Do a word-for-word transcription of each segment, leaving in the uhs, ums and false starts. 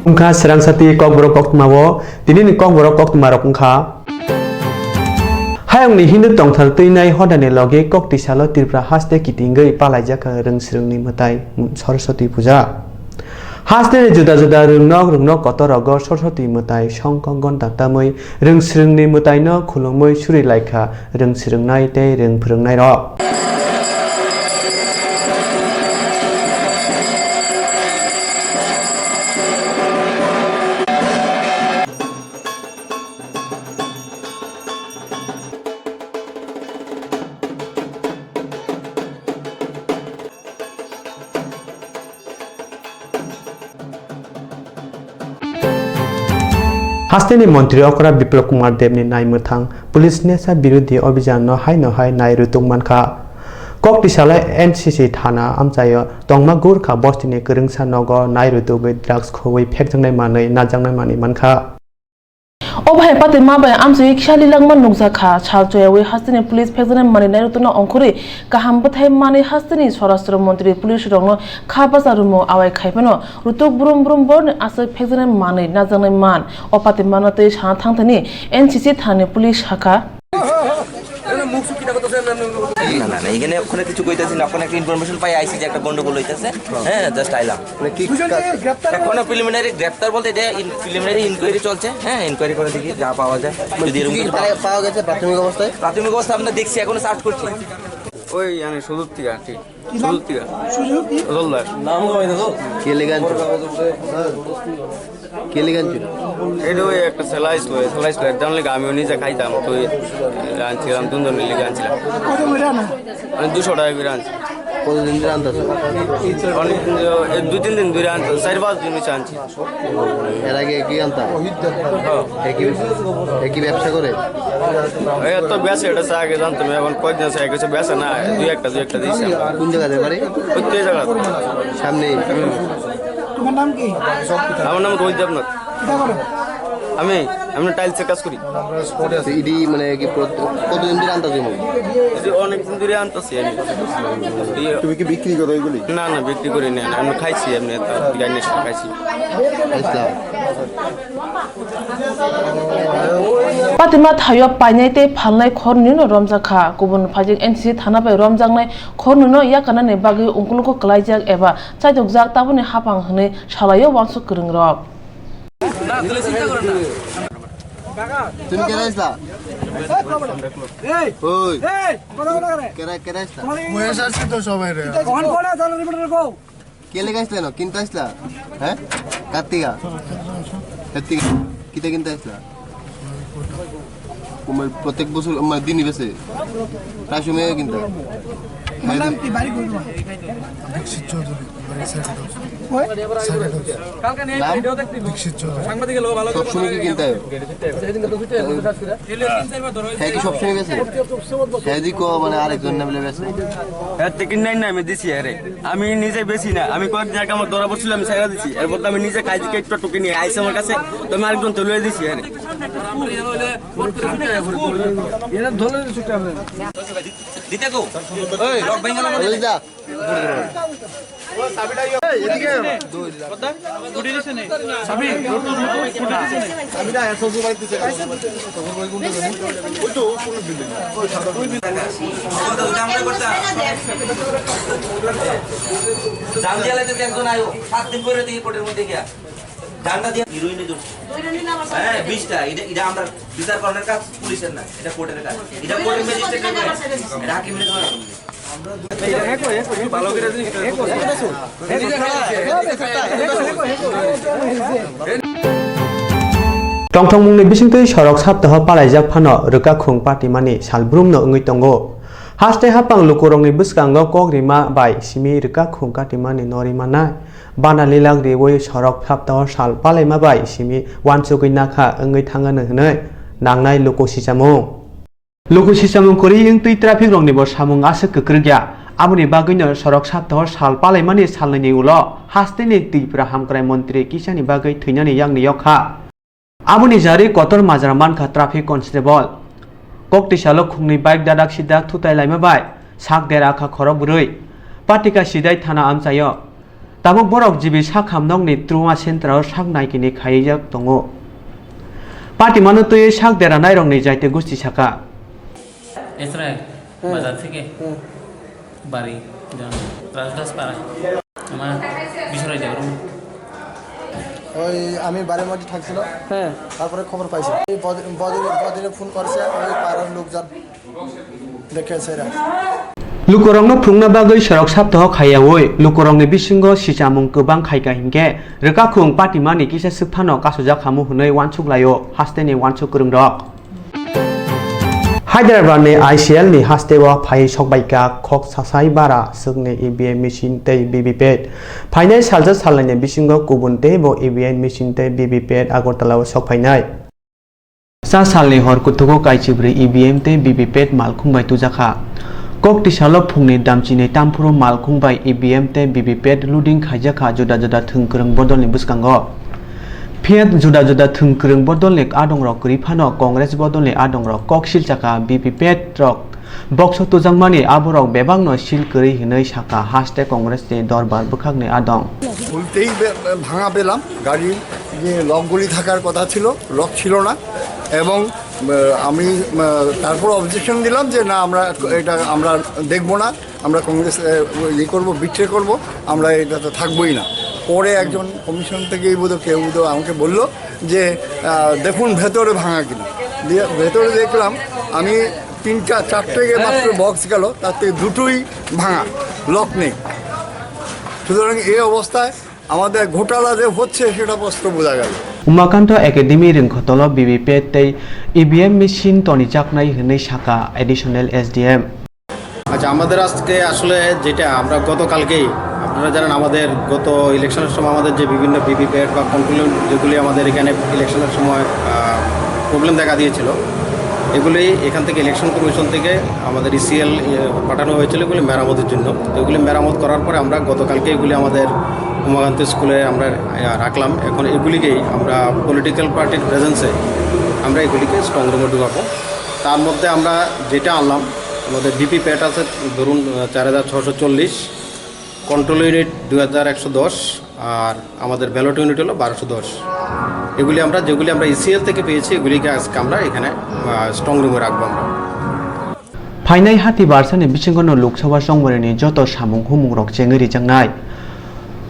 Wngkha swrang sati Kokborok koktwma o, tini ni Kokborok koktwma rok wngkha. Hayung ni Hindu tongthal twinai hoda ni logi kok tisalo Tripura haste kitingwi palaijak rwng swrwng ni mwtai Saraswati puja. Haste ni juda juda rwngnok rwngnok kotor rogo Saraswati mwtai songkok gonta tamwi rwng swrwng ni mwtai no khulumwi suri laikha rwng swrwngnai tei rwng phwrwngnai rok. Hasteni montri okra Biplab Kumar Deb ni naimwthang police nesa birodhi obhijan no hai no hai nai rwtwk mankha. Kok tisalai N C C thana amchaio tongma Gurkha bostini kwrwngsa nogo nai rwtwgwi drugs khowui phekjaknai manwi najaknai manwi mankha. Obo hai patwi ma bai amchaio kisa lilangma nukjakha. Sal choyaui hasteni police phekjaknai manwi nai rwtwkno ongkhorwi kaham bwthai manwi hasteni Swarashtra montri police rokno kha bacha rwmung awai khai phano rwtwk brum brum borni aswk phekjaknai manwi najaknai man. O patwi mano tei sana thangthani N C C thani police sakha. না, না, না, এখানে ওখানে কিছু কইতাছি না, ওখানে একটা ইনফরমেশন পাই আইছি যে একটা গন্ডগোল হইতাছে। হ্যাঁ, জাস্ট আইলাম। মানে কি বুঝলেন যে গ্রেপ্তার এখনো প্রিলিমিনারি গ্রেপ্তার বলতে এটা ইন-, প্রিলিমিনারি ইনকোয়ারি চলছে। হ্যাঁ, ইনকোয়ারি করে দেখি যা পাওয়া যায়। যদি এরকম কিছু কিছু পাওয়া, পাওয়া গেছে প্রাথমিক অবস্থায়? প্রাথমিক অবস্থা আমরা দেখছি, এখনো সার্চ করছি। ওই, আমি সুদূর থেকে, ঠিক। সুদূর থেকে। সুযোগ কি? রোলদার। নাম তো হয় না তো? কে লেগে আনছো? কে লেগে আনছো? এটা ওই একটা স্যালাইস লয়, স্যালাইস লয়। একজন লেগে আমিও নিজে খাইতাম, তুই আনছিলাম, দুজন লেগে আনছিলাম। কত করে আনা? আমি দুশো টাকা করে আনছি। কতদিন ধরে আনতেছো? অনেক দিন ধরে, এই দুই তিন দিন ধরে আনছি, চার পাঁচ দিন হচ্ছে আনছি। এর আগে কি আনতাম? হ্যাঁ। একই, একই ব্যবসা করে? এই তো বেচে, এটা হচ্ছে আগে জানতাম, এখন কয়েকদিন আছে, এক হচ্ছে বেচে না, দুই একটা, দুই একটা দিয়েছে। কোন জায়গাতে বাড়ি? ওই তো এই জায়গা। সামনে? হুম। তোমার নাম কি? আমার নাম রোহিত দেবনাথ। কোথায় করো? আমি, আমি টাইলসের কাজ করি। তো ইডি মানে কি প্রত-, কতদিন ধরে আনতে যাবো? এই যে অনেকদিন ধরে আনতেছি আমি। ইয়ে। তুমি কি বিক্রি করো এগুলি? না, না, বিক্রি করি না, না, আমি খাইছি এমনি, তো বিরিয়ানি খাইছি। খাইছিলাম। Patima thaio painai tei phalnai khornwino romjakha. Kubun phaijak N C C thana bai romjaknai khornwino yakarnani bagwi ungkulugo kwlaijak eba chaitokjak tabukni haphang hwnwi salaio uansuk kwrwngrok. তুমি কেরা আইছলা? ওই। কেরা, কেরা আইছলা? কে লেগে আইছলা না? কিনতে আইছলা? হ্যাঁ? কার্তিকা? কার্তিকা? কিতা কিনতে আইছলা? তোমার প্রত্যেক বছর, মানে, দিনই বেচে? প্রায় সময় কিনতে হয়? ম্যাডাম, কি বাড়ি কই তোমার? দীক্ষিত চৌধুরী, বাড়ি সাইকেল হাউস। কই? Cycle house. নাম? দীক্ষিত চৌধুরী। সবসময় কি কিনতে হয়? হ্যাঁ, কি সবসময় বেচে? হ্যাঁ, দি কো, মানে, আরেকজন না মিলে বেচে? হ্যাঁ, তে কিনে না, আমি দিছি, আরে। আমি নিজে বেশি না, আমি কয়েক জায়গা আমার ধরা পড়ছিল, আমি ছেড়ে দিছি। এরপর তো আমি নিজে খাই দিকে একটু টুকে নিয়ে আইসে আমার কাছে, তো আমি আরেকজন তো লয়ে দিছি, আরে। দিতে গো। এই, লক ভেঙে গেল। জাম দিয়া লাগতেছে একজন আয়ো, সাত দিন করে দেখি কোর্টের মধ্যে গিয়া। জামটা দিয়ে হিরোইনে ধরছে। হ্যাঁ, বিশটা। এটা, এটা আমরা বিচার করার কাজ পুলিশের না, এটা কোর্টের কাজ। এটা কোর্টের ম্যাজিস্ট্রেটের কাজ। এটা হাকিমের কাজ। Tongthokmungni bisingtwi sorok saptaho palaijak phano rwkakhung patimani sal brumno wngwi tongo. Haste haphang lukurokni bwskango kok rima bai simi rwkakhung katimani no rimanai bana lilak riwi sorok saptaho sal palaima bai simi uansugwi nakha wngwi thangano hwnwi nangnai luku sisamung. Luku sisamung kwrwi wngtwi traffic rokni bo samung aswk kwkrwk ya. Aboni bagwino sorok saptaho sal palaimani salnwini ulo hasteni Tripura hamkrai montri kisani bagwi thwinani yakni yokha. Aboni jarwi kotor majra mankha traffic constable. Kok tisalo khungni bike dadak sidak thutai laima bai sak dera kha khorok bwrwi. Patika sidai thana amchaio. Tabuk borok G B sakham nokni Truma Center-o sak naikini khaijak tongo. Patimano twiwi sak deranairokni jaite gosti saka. এসরায় হ্যাঁ। বাজার থেকে হ্যাঁ। বাড়ি যান রাজদাস পাড়া। আমার বিশ্বরাজ দেবরম। ওই আমি বাড়ির মধ্যে থাকছিল। হ্যাঁ। তারপরে খবর পাইছি। এই বদ-, বদিনে, বদিনে ফোন করেছে ওই পাড়ার লোকজন। দেখে সেরা। Lukurokno phunukna bagwi sorok saptaho khaiyaui lukurokni bisingo sichamung kwbang khaika hinkhe rwkakhung patimani kisa swk phano kasujak hamu hwnwi uansuk laio hasteni uansuk kwrwngrok. Hyderabad ni I C L ni hasteo phaiwi sokbaikha khok sasai bara swkni E V M machine tei V V P A T. Phainai salsa salnaini bisingo kubun teibo E V M machine tei V V P A T Agartala o sokphainai. Cha salni hor kuthugo kaichibrwi E V M tei V V P A T malkhung bai tujakha. Kok tisalo phungni damchini tamphuru malkhung bai E V M tei V V P A T loading khaijakha juda juda thwng kwrwng bodolni bwskango. Phiya juda juda thwng kwrwng bodolni adongrok kwrwi phano Congress bodolni adongrok kok silchakha V V P A T rok box-o tujakmani aborok bebakno sil kwrwi hwnwi sakha haste Congress ni dorbar bwkhakni adong. খুলতেই বে-, ভাঙা পেলাম, গাড়ির যে লকগুলি থাকার কথা ছিল, লক ছিল না। এবং, আহ, আমি, আহ, তারপর অবজেকশন দিলাম যে, "না, আমরা এটা আমরা দেখব না, আমরা কংগ্রেস, আহ, ইয়ে করব, বিট্রে করব, আমরা এটাতে থাকবোই না।" পরে একজন কমিশন থেকেই বোধহয় কেউ বোধহয় আমাকে বলল যে, আহ, "দেখুন ভেতরে ভাঙা কিনা।" দিয়ে ভেতরে দেখলাম আমি তিনটা, চারটে মাত্র বক্স গেল, তার থেকে দুটোই ভাঙা, লক নেই। সুতরাং এই অবস্থায় আমাদের ঘোটালা যে হচ্ছে সেটা স্পষ্ট বোঝা গেল। Umakanta Academy ringkhotolo V V P A T tei E V M machine tonijaknai hwnwi sakha Additional S D M. আচ্ছা, আমাদের আজকে আসলে যেটা আমরা গতকালকেই, আপনারা জানেন, আমাদের গত ইলেকশনের সময় আমাদের যে বিভিন্ন ভিভিপ্যাট বা কন্ট্রোল ইউনিট যেগুলি আমাদের এখানে ইলেকশনের সময়, আহ, প্রবলেম দেখা দিয়েছিল, এগুলি এখান থেকে ইলেকশন কমিশন থেকে আমাদের ইসিএল, এ, পাঠানো হয়েছিল এগুলি মেরামতের জন্য। তো এগুলি মেরামত করার পরে আমরা গতকালকে এগুলি আমাদের উমাকান্ত স্কুলে আমরা, আহ, রাখলাম। এখন এগুলিকেই আমরা পলিটিক্যাল পার্টির প্রেজেন্সে আমরা এগুলিকে স্ট্রং রুমে ঢুকাবো। তার মধ্যে আমরা যেটা আনলাম, আমাদের ভিভিপ্যাট আছে, ধরুন, আহ, চার হাজার ছশো চল্লিশ, কন্ট্রোল ইউনিট দুই হাজার একশো দশ, আর আমাদের ব্যালট ইউনিট হলো বারোশো দশ। এগুলি আমরা, যেগুলি আমরা ইসিএল থেকে পেয়েছি, এগুলিকে আজকে আমরা এখানে, আহ, স্ট্রং রুমে রাখবো আমরা। Phainai hati barsani bisingono Lok Sabha chongmarini joto samung humungrok chengwi rijaknai.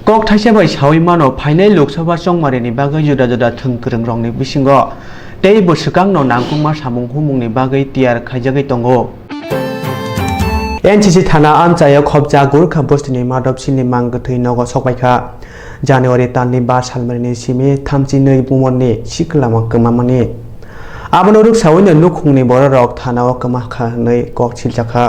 Kok thaisa bai saui mano, phainai Lok Sabha chongmarini bagwi juda juda thwng kwrwngrokni bisingo teibo swkangno nangkukma samung humungni bagwi tiyar khaijagwi tongo. N C C thana amchaio khopjak Gurkha bostini Madhab Silni mang kwthwi nogo sokbaikha. January talni ba salmarini simi thamchi nwi bumorni siklama kwmamani. Abono rwksaoino nukhungni bororok thanao kwmakha hwnwi kok siljakha.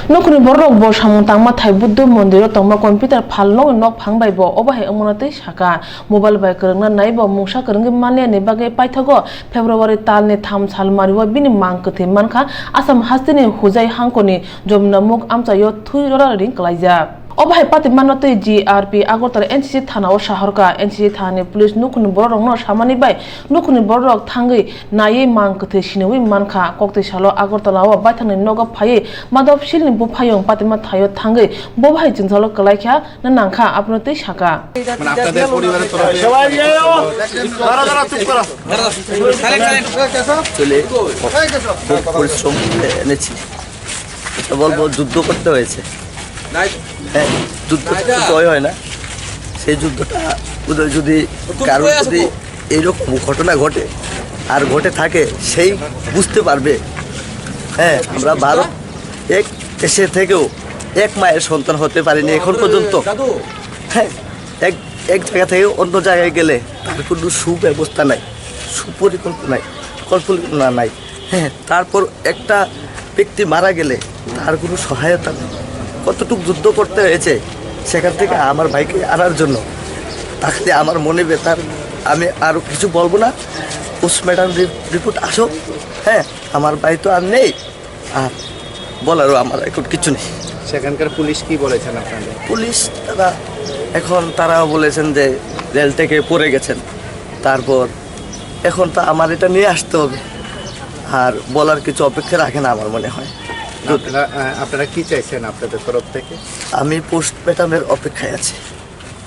Nukhungni bororok bo samung tangma thai Buddho mondiro tongma computer phalnokni nokphang bai bo obo hai wngmano tei sakha. Mobile bai kwrwngna naibo mungsa kwrwngwi manliya ni bagwi paithago February talni tham salmario bini mang kwthwi mankha Assam hasteni Hojai hangkoni Jomuna muk amchaio thwi rora ring kwlaijak. Obo hai patimano twi G R P Agartala N C C thanao sahorkha. N C C thanani police nukhungni bororokno samani bai nukhungni bororok thangwi naiwi mang kwthwi siniwi mankha. Koktwi salo Agartala o baithangni nogo phaiwi Madhab Silni buphayung patima thaio thangwi bo bai jwngjalo kwlaikha. না নাংখা, আপনার তুই শাখা। মানে আপনাদের পরিবারের তরফে চলে খুব পরিশ্রম করে এনেছি। এটা বলবো, যুদ্ধ করতে হয়েছে। হ্যাঁ, যুদ্ধ তো জয় হয় না। সেই যুদ্ধটা বোধহয় যদি কারোর যদি এইরকম ঘটনা ঘটে আর ঘটে থাকে, সেই বুঝতে পারবে। হ্যাঁ, আমরা ভারত এক দেশে থেকেও এক মায়ের সন্তান হতে পারিনি এখন পর্যন্ত। হ্যাঁ, এক, এক জায়গা থেকে অন্য জায়গায় গেলে তার কোনো সুব্যবস্থা নাই, সুপরিকল্পনা নাই, কল্পনা নাই। হ্যাঁ, তারপর একটা ব্যক্তি মারা গেলে তার কোনো সহায়তা নেই। কতটুকু যুদ্ধ করতে হয়েছে সেখান থেকে আমার ভাইকে আনার জন্য, তাতে আমার মনে ব্যথার, আমি আর কিছু বলবো না। পোস্টমর্টম রি-, রিপোর্ট আসুক। হ্যাঁ, আমার ভাই তো আর নেই, আর বলারও আমার এখন কিছু নেই। সেখানকার পুলিশ কি বলেছেন আপনাদের? পুলিশ তারা, এখন তারাও বলেছেন যে রেল থেকে পড়ে গেছেন, তারপর এখন তো আমার এটা নিয়ে আসতে হবে, আর বলার কিছু অপেক্ষা রাখে না আমার মনে হয়। আপনারা, আহ, আপনারা কি চাইছেন আপনাদের তরফ থেকে? আমি পোস্টমর্টমের অপেক্ষায় আছি,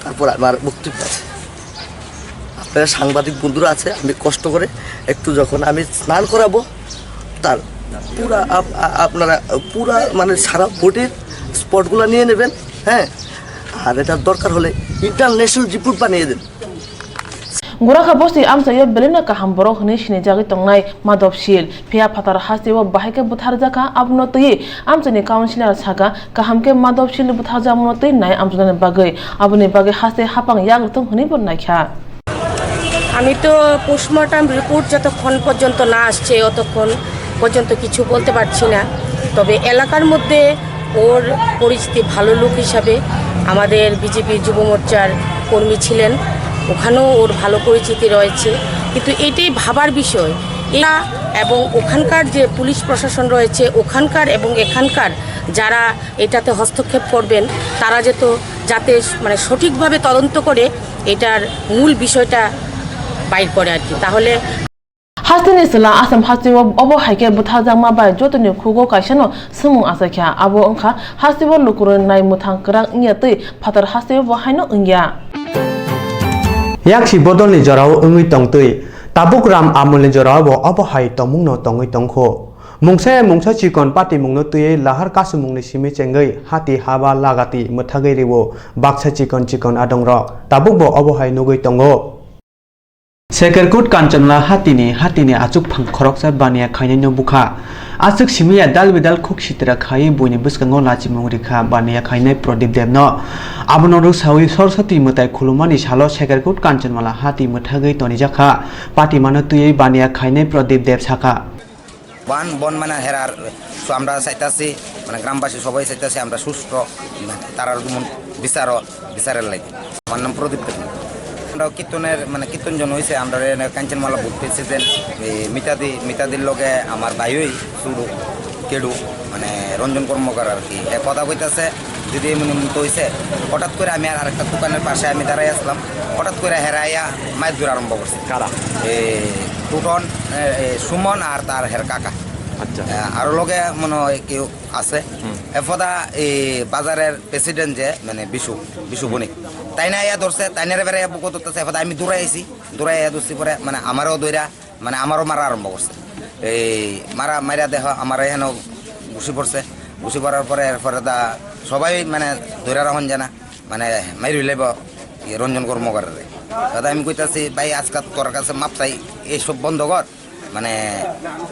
তারপর আমার বক্তব্য আছে। আপনারা সাংবাদিক বন্ধুরা আছে, আমি কষ্ট করে একটু যখন আমি স্নান করাবো, তার পুরা আপ-, আ-, আপনারা পুরা মানে সারা বডির স্পটগুলো নিয়ে নেবেন, হ্যাঁ, আর এটার দরকার হলে ইন্টারন্যাশনাল রিপোর্ট বানিয়ে দেন। Gura kha bosti amchaio belai no kaham borok hwnwi sinijagwi tongnai Madhab Sil. Phiya phatar hasteo bahai khe butharjakha, abono twiwi amchaini councillor sakha, kaham khe Madhab Sil butharjakmano twi nai amchainani bagwi. Aboni bagwi haste hapang yak rwthwng hwnwi bo naikha. আমি তো postmortem report যতক্ষণ পর্যন্ত না আসছে, অতক্ষণ পর্যন্ত কিছু বলতে পারছি না। তবে এলাকার মধ্যে ওর পরিচিতি ভালো লোক হিসাবে আমাদের বিজেপি যুব মোর্চার কর্মী ছিলেন, ওখানেও ওর ভালো পরিচিতি রয়েছে। কিন্তু এটাই ভাবার বিষয়, এরা এবং ওখানকার যে পুলিশ প্রশাসন রয়েছে, ওখানকার এবং এখানকার যারা এটাতে হস্তক্ষেপ করবেন, তারা যেত-, যাতে মানে সঠিকভাবে তদন্ত করে এটার মূল বিষয়টা বাইর করে আর কি। তাহলে Hasteni chwla Assam hasteo obo hai khe butharjakma bai jotoni khugo kaisano swngmung achaikha, abo wngkha hasteo lukurokni nai mwthang kwrak wngya tei phatar hasteo bo haino wngya. Yaksi bodolni jorao wngwi tongtwi, tabuk Ram Amolni jorao bo obo hai tongmungno tongwi tongkho. Mungsa ya mungsa chikon patimungno twiwi lahar kasumungni simi chengwi hati haba lagati mwthagwi rwo baksa chikon chikon adongrok. Tabukbo obo hai nugwi tongo. Sekerkut Kanchanmala hatini, hatini achukphang khoroksa baniya khainaino bukha. Aswk simiya dal bidal khuk sitra khaiwi buini bwskango lachimung rikha baniya khainai Pradip Debno. Abono rwksawi Saraswati mwtai khulumani salo Sekerkut Kanchanmala hati mwthagwi tonijakha. Patimano twiwi baniya khainai Pradip Deb sakha. বন, বন মানে হেরার, তো আমরা চাইতাছি, মানে গ্রামবাসী সবাই চাইতাছি আমরা সুষ্ঠু, মানে তারার যেমন বিচার, বিচারের লাগে। আমার নাম প্রদীপ দেবনাথ। আমরা কীর্তনের, মানে কীর্তন জন হয়েছে, আমরা এনে কাঞ্চনমালা ভোট পেয়েছি যে এই মিতাদি, মিতাদির লগে আমার ভাই ওই চুরু, কেডু, মানে রঞ্জন কর্মকার আর কি। এ কথা কইতাছে, যদি এমন এমন তো হইছে, হঠাৎ করে আমি আর আরেকটা দোকানের পাশে আমি দাঁড়াই আসলাম, হঠাৎ করে হেরা আইয়া মাইর ধরে আরম্ভ করছে। কারা? এ, টুটন, এ, এ, সুমন আর তার হের কাকা। আচ্ছা। এ, আরো লগে মনে হয় কেউ আছে। হুম। এফদা এই বাজারের প্রেসিডেন্ট যে, মানে বিশু, বিশু বণিক। তাই না আইয়া ধরছে, তাই না রে বেড়ে বুকো ধরতেছে, এফদা আমি দৌড়াই আইছি, দৌড়াই আইয়া ধরছি পরে, মানে আমারও দৌড়া, মানে আমারও মারা আরম্ভ করছে। এই মারা, মাইরা দেখো, আমার এখানেও ঘুষি পড়ছে। ঘুষি পড়ার পরে এরপরে দা সবাই মানে ধরে রাখুন জানা, মানে মাইর হইলে বা ইয়ে রঞ্জন কর্মকাররে। দাদা আমি কইতাছি, "ভাই, আজকে তোর কাছে মাপ চাই, এইসব বন্ধ কর।" মানে,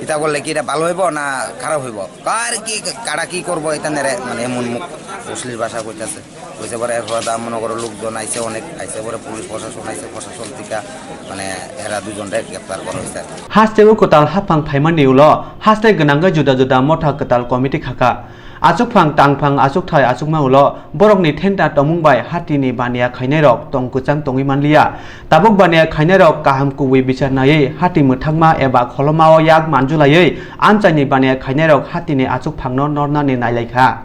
ইতা করলে কি এটা ভালো হইব না খারাপ হইব? আর কি কারা কি করবো এটা নেরে, মানে, এমন মুখ অশ্লীল ভাষা কইতাছে। কইছে পরে এরপরে দা মনে করো লোকজন আইছে অনেক, আইছে পরে পুলিশ প্রশাসন আইছে, প্রশাসন থেকে, মানে, এরা দুজনরে গ্রেপ্তার করা হয়েছে আর কি। Hasteo kwtal haphang phaimani ulo haste gwnangwi juda juda motha kwtal committee khakha. Achukphang, tangphang, achukthai, achukma ulo borokni thenta tongmung bai hatini baniya khainairok tong kwchang tongwi manliya. Tabuk baniya khainairok kaham kubui bichar naiwi hati mwthangma eba kholomao yak manjulaiwi amchaini baniya khainairok hatini achukphangno nornani nailaikha.